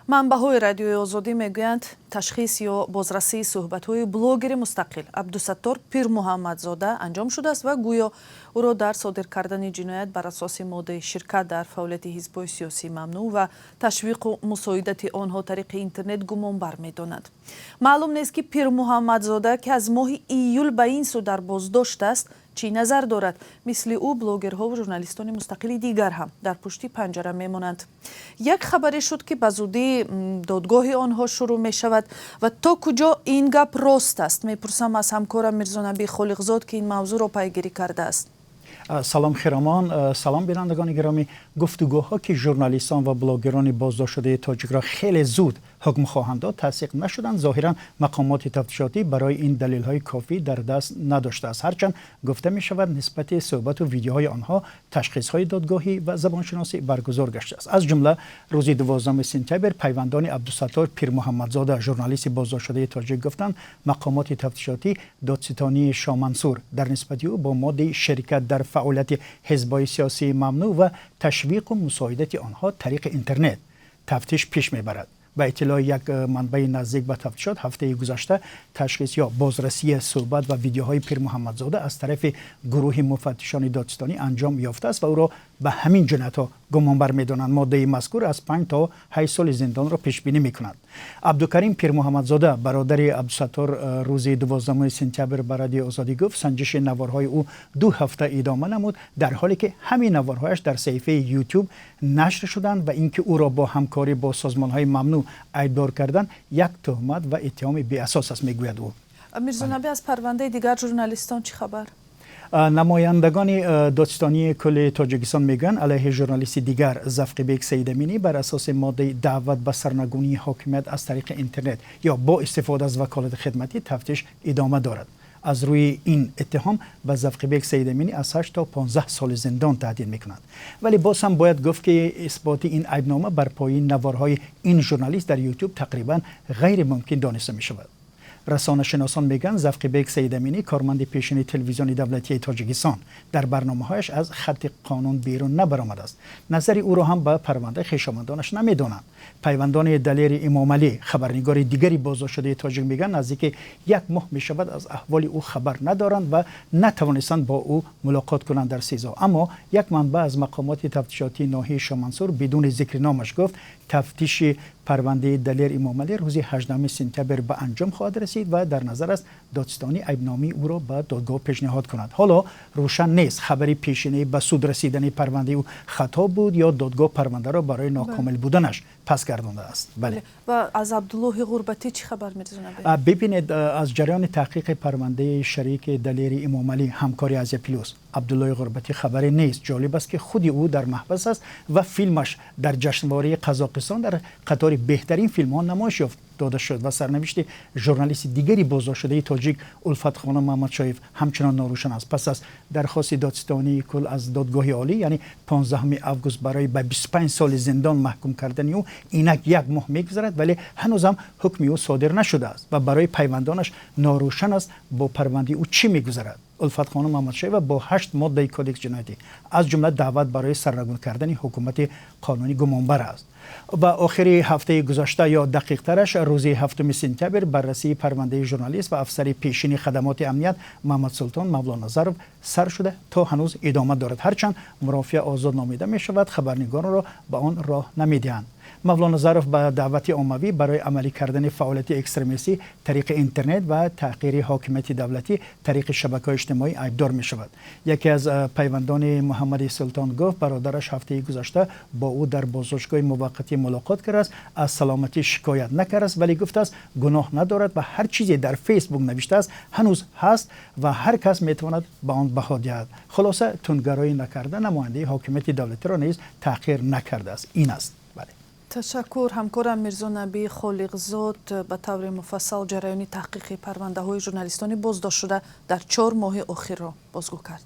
Манбаъҳои Радиои Озодӣ мегӯянд, ташхис ё бозрасии суҳбатҳои блогери мустақил Абдусаттор Пирмуҳаммадзода анҷом шудааст ва гӯё ӯро дар содир кардани ҷиноят бар асоси моддаи ширкат дар фаъолияти ҳизбҳои сиёсии мамнӯъ ва ташвиқу мусоидати онҳо тариқи интернет гумонбар медонанд. Маълум нест, ки Пирмуҳаммадзода, ки аз моҳи июл ба ин сӯ дар боздошт аст, чӣ назар дорад. Мисли ӯ блогерҳову журналистони мустақили дигар ҳам дар пушти панҷара мемонанд. Як хабаре шуд, ки ба зудӣ додгоҳи онҳо шурӯъ мешавад ва то куҷо ин гап рост аст, мепурсам аз ҳамкорам Мирзонаби Холиқзод, ки ин мавзӯъро пайгирӣ кардааст. Салом, Хиромон, салом, бинандагони гиромӣ. Гуфтугӯҳо, ки журналистон ва блогерони боздоштшудаи тоҷикро хеле зуд ҳукм хоҳанд дод, тасдиқ нашуданд. Зоҳиран, мақомоти тафтишотӣ барои ин далелҳои кофӣ дар даст надоштааст, ҳарчанд гуфта мешавад, нисбати суҳбату видеоҳои онҳо ташхисҳои додгоҳӣ ва забоншиносӣ баргузор гаштааст. Аз ҷумла рӯзи 12 сентябр пайвандони Абдусаттор Пирмуҳаммадзода, журналисти боздоштшудаи тоҷик, гуфтанд, мақомоти тафтишотӣ додситонии Шомансур дар нисбати ӯ бо моддаи ширкат дар фаъолияти ҳизбҳои сиёсии мамнӯъ ва ташвиқу мусоидати онҳо тариқи интернет тафтиш пеш мебарад. Ба иттилои як манбаи наздик ба тафтишот, ҳафтаи гузашта ташхис ё бозрасии суҳбат ва видеоҳои Пирмуҳаммадзода аз тарафи гурӯҳи муфаттишони додситонӣ анҷом ёфтааст ва ӯро ба ҳамин ҷиноятҳо гумонбар медонанд. Моддаи мазкур аз 5 то 8 соли зиндонро пешбинӣ мекунад. Абдукарим Пирмуҳаммадзода, бародари Абдусаттор, рӯзи 12 сентябр ба Радиои Озодӣ гуфт, санҷиши наворҳои ӯ 2 ҳафта идома намуд, дар ҳоле ки ҳамин наворҳояш дар саҳифаи Ютуб нашр шуданд ва ин ки ӯро бо ҳамкорӣ бо созмонҳои мамнӯъ айбдор кардан як туҳмат ва иттиҳоми беасос аст, мегӯяд ӯ. Мирзонаби, аз парвандаи дигар журналистон чӣ хабар? Намояндагони додситонии кулли Тоҷикистон мегӯянд, алайҳи журналисти дигар Завқибек Саидаминӣ бар асоси моддаи даъват ба сарнагунии ҳокимият аз тариқи интернет ё бо истифода аз ваколати хидматӣ тафтиш идома дорад. Аз рӯи ин иттиҳом ба Завқибек Саидаминӣ аз 8 то 15 соли зиндон таҳдид мекунад. Вале боз ҳам бояд гуфт, ки исботи ин айбнома бар пояи наворҳои ин журналист дар Ютуб тақрибан ғайримумкин дониста мешавад. Расонашиносон мегӯянд, Завқибек Саидаминӣ, корманди пешини Телевизиони давлатии Тоҷикистон, дар барномаҳояш аз хатти қонун берун набаромадааст. Назари ӯро ҳам ба парванда хешомандонаш намедонанд. Пайвандони Далери Имомалӣ, хабарнигори дигари боздоштшудаи тоҷик, мегӯянд, наздики як моҳ мешавад, аз аҳволи ӯ хабар надоранд ва натавонистанд бо ӯ мулоқот кунанд дар СИЗО. Аммо як манбаъ аз мақомоти тафтишотии ноҳияи Шомансур бидуни зикри номаш гуфт, тафтиши парвандаи Далер Имомалӣ рӯзи 18 сентябр ба анҷом хоҳад расид ва дар назар аст, додситонӣ айбномаи ӯро ба додгоҳ пешниҳод кунад. Ҳоло рӯшан нест, хабари пешинаи ба суд расидани парвандаи ӯ хато буд ё додгоҳ парвандаро барои нокомил буданаш пас гардондааст. Бале, ва аз Абдуллоҳи Ғурбатӣ чӣ хабар, Мирзонаби? Бибинед, аз ҷараёни таҳқиқи парвандаи шарики Далери Имомалӣ, ҳамкори Азия Плюс Абдуллоҳи Ғурбатӣ хабаре нест. Ҷолиб аст, ки худи ӯ дар маҳбас аст ва филмаш дар ҷашнвораи Қазоқистон дар қатори беҳтарин филмҳо намоиш ёфт дода шуд ва сарнавишти журналисти дигари боздоштшудаи тоҷик Улфатхонум Маҳмадшоев ҳамчунон норӯшан аст. Пас аз дархости додситонии кул аз Додгоҳи Олӣ, яъне 15 август, барои ба 25 соли зиндон маҳкум кардани ӯ инак як моҳ мегузарад, вале ҳанӯзам ҳукми ӯ содир нашудааст ва барои пайвандонаш норӯшан аст, бо парвандаи ӯ чӣ мегузарад. Улфатхонум Маҳмадшоева бо ҳашт моддаи Кодекси ҷиноятӣ, аз ҷумла даъват барои сарнагун кардани ҳукумати қонунӣ, гумонбар аст. Ва охири ҳафтаи гузашта ё дақиқтараш рӯзи 7 сентябр баррасии парвандаи журналист ва афсари пешини хадамоти амният Муҳаммадсултон Мавлоназаров сар шуда, то ҳанӯз идома дорад. Ҳарчанд мурофиа озод номида мешавад, хабарнигоронро ба он роҳ намедиҳанд. Мавлоназаров ба даъвати оммавӣ барои амалӣ кардани фаъолияти экстремистӣ тариқи интернет ва таҳқири ҳокимияти давлатӣ тариқи шабакаҳои иҷтимоӣ айбдор мешавад. Яке аз пайвандони Муҳаммади Султон гуфт, бародараш ҳафтаи гузашта бо ӯ дар боздоштгоҳи муваққатӣ мулоқот кардааст, аз саломатӣ шикоят накардааст, вале гуфтааст, гуноҳ надорад ва ҳар чизе дар Фейсбук навиштааст, ҳанӯз ҳаст ва ҳар кас метавонад ба он баҳо диҳад. Хулоса, тундгароӣ накарда, намояндаи ҳокимияти давлатиро низ таҳқир накардааст. Ин аст. Ташаккур. Ҳамкорам Мирзонаби Холиқзод ба таври муфассал ҷараёни таҳқиқи парвандаҳои журналистони боздоштшуда дар 4 моҳи охирро бозгӯ кард.